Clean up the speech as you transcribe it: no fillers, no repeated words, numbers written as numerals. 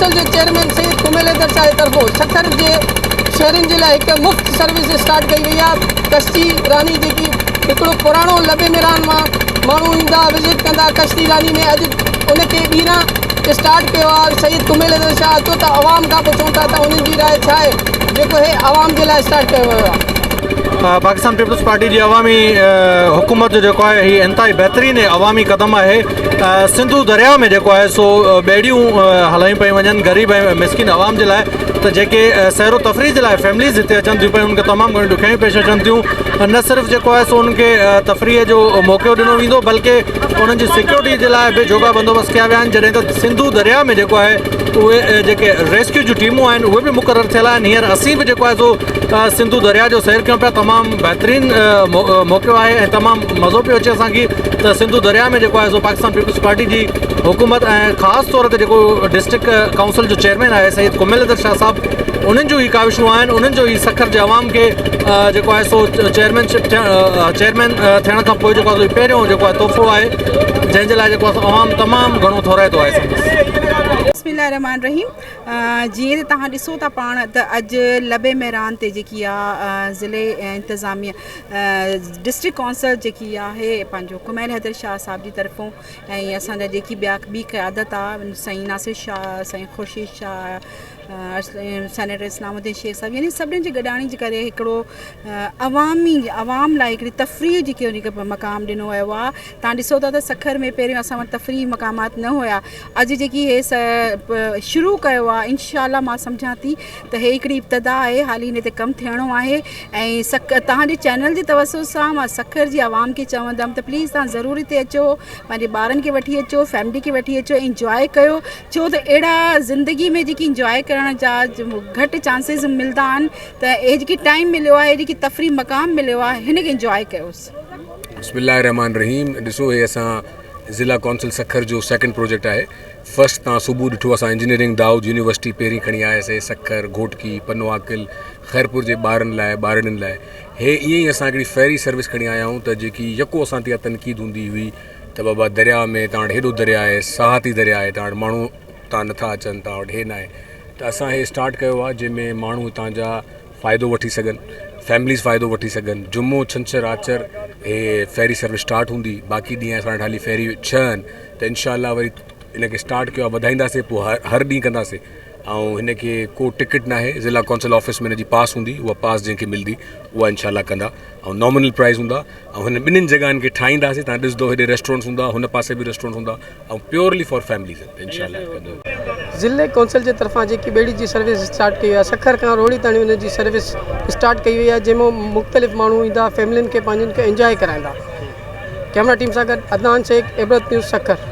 Council جي chairman Syed Kumail Haider Shah جي طرفون سکر جي شهرين جي لاء هڪ مفت سروس اسٽارٽ ڪئي وئي آهي ڪشتي راني جيڪي هڪڙو پراڻو لبي ميران مان ماڻهو ايندا وزٽ ڪندا ڪشتي راني ۾ اڄ ان کي ٻيهر اسٽارٽ ڪيو آهي سيد ڪميل حيدر شاهه اچو ته عوام کان پڇون ٿا ته انهن جي راء ڇا آهي جيڪو هي عوام جي لاء اسٽارٽ ڪيو ويو آهي. پاڪستان پيپلز پارٽي جي عوامي حڪومت جو جيڪو آهي هي انتهائي بهترين عوامي قدم آهي سنڌو درياء ۾ جيڪو آهي سو ٻيڙيون هلايون پيون وڃن غريب ۽ مسڪين عوام جي لاء ته جيڪي سير و تفريح جي لاء فيمليز هتي اچن ٿيون پيون انهن کي تمام گهڻيون ڏکيائيون پيش اچن ٿيون نه صرف جيڪو آهي سو انهن کي تفريح جو موقعو ڏنو ويندو بلڪه انهن جي سيڪيورٽي جي لاء به جوڳا بندوبست ڪيا ويا آهن جڏهن ته سنڌو درياء ۾ جيڪو آهي اهي جيڪي ريسڪيو جون ٽيمون آهن اهي به مقرر ٿيل آهن هينئر اسين به جيڪو آهي سو سنڌو درياء جو سير ڪيون پيا تمام بهترين موقعو آهي ۽ تمام مزو پيو اچي اسانکي ته سنڌو درياء ۾ جيڪو آهي سو پاڪستان پيپلز پارٽي جي حڪومت ۽ خاص طور تي جيڪو ڊسٽرڪٽ ڪائونسل جو چيئرمين آهي سيد ڪميل حيدر شاهه صاحب انهن جون هي ڪاوشون آهن انهن جو هي سکر جي عوام کي جيڪو آهي سو چيئرمين شپ چيئرمين ٿيڻ کان پوء جيڪو آهي پهريون جيڪو آهي تحفو آهي جنهن جي لاء جيڪو آهي عوام تمام گهڻو ٿورائتو آهي سندس. بسم الله الرحمٰن الرحيم جيئن ته توهان ڏسو ٿا پاڻ ته اڄ لب ميران تي جيڪي آ ضلعي انتظاميه ڊسٽرڪٽ ڪائونسل جيڪي آهي پنهنجو ڪميل حيدر شاهه صاحب جي طرفون ۽ اسان جا جيڪي ٻيا ٻي قيادت آ سائين ناصر شاهه سائين خورشيد شاهه سينيٽر اسلام الدين شيخ صاحب يعني سڀني جي گڏاڻي جي ڪري هڪڙو عوامي عوام لاء هڪڙي تفريح جي هڪ مقام ڏنو ويو آ تان ڏسو ٿا ته سکر ۾ پهريون اسان وٽ تفريح مقامات نه هيا اڄ جيڪي هي شروع ڪيو آ انشاء الله مان سمجهان ٿي ته هي هڪڙي ابتدا آهي حالي هن تي ڪم ٿيڻو آهي ۽ سک توهان جي چينل جي توسط سان مان سکر جي عوام کي چوندم ته پليز توهان ضرور هتي اچو پنهنجي ٻارن کي وٺي اچو فيملي کي وٺي اچو انجواء ڪيو ڇو ته اهڙا زندگي ۾ جيڪي انجواء ڪرڻ جا گهٽ چانسز ملدا آهن ته هي جيڪي ٽائيم مليو آهي جيڪي تفريح مقام مليو آهي هن کي انجواء ڪيوس. بسم الله الرحمٰن الرحيم ڏسو هي اسان ضلع ڪونسل سکر جو سيڪنڊ پروجيڪٽ آهي فرسٽ تان صبح ڏٺو اسان انجنيئرنگ دائود يونيورسٽي پهرين کڻي آياسي سکر گهوٽڪي پنوعاقل خيرپور جي ٻارن لاء ٻارڙين لاء هي ائين ئي اسان هڪڙي فيري سروس کڻي آيا آهيون ته جيڪي يڪو اسان تي اها تنقيد هوندي هئي ته بابا درياء ۾ تان وٽ هيڏو درياء آهي ساهتي درياء آهي تان وٽ ماڻهو تان نٿا اچن تان وٽ هي ناهي ته اسان هي اسٽارٽ ڪيو آهي جنهن ۾ ماڻهو هتان جا فائدو وٺي سگهن فيمليز فائدو وٺي سگهن جمعو ڇنڇر آچر هي فيري سروس اسٽارٽ هوندي باقي ڏينهن اسان وٽ حالي فيري ڇهه آهن ته انشاء الله وري ان کي اسٽارٽ ڪيو آهي وڌائينداسي پوء هر هر ڏينهن ڪنداسي ۽ هن کي ڪو ٽڪيٽ ناهي ضلع ڪونسل آفيس ۾ هن جي پاس هوندي اها پاس جنهن کي ملندي اها انشاء الله ڪندا ۽ نامينل پرائز هوندا ۽ هن ٻنهين جڳهن کي ٺاهينداسي تان ڏسندو هيڏي ريسٽورنٽس هوندا هن پاسي به ريسٽورنٽس هوندا ۽ پيورلي فار فيمليز انشاء الله ڪندو. ضلعي ڪونسل جي طرفان جيڪي ٻيڙي جي سروس اسٽارٽ ڪئي وئي آهي سکر کان روهڙي تائين ان جي سروس اسٽارٽ ڪئي وئي آهي جنهن مان مختلف ماڻهو ايندا فيملين کي پنهنجن کي انجواء ڪرائيندا ڪيمرا ٽيم سان گڏ عدنان شيخ عبرت نيوز سکر.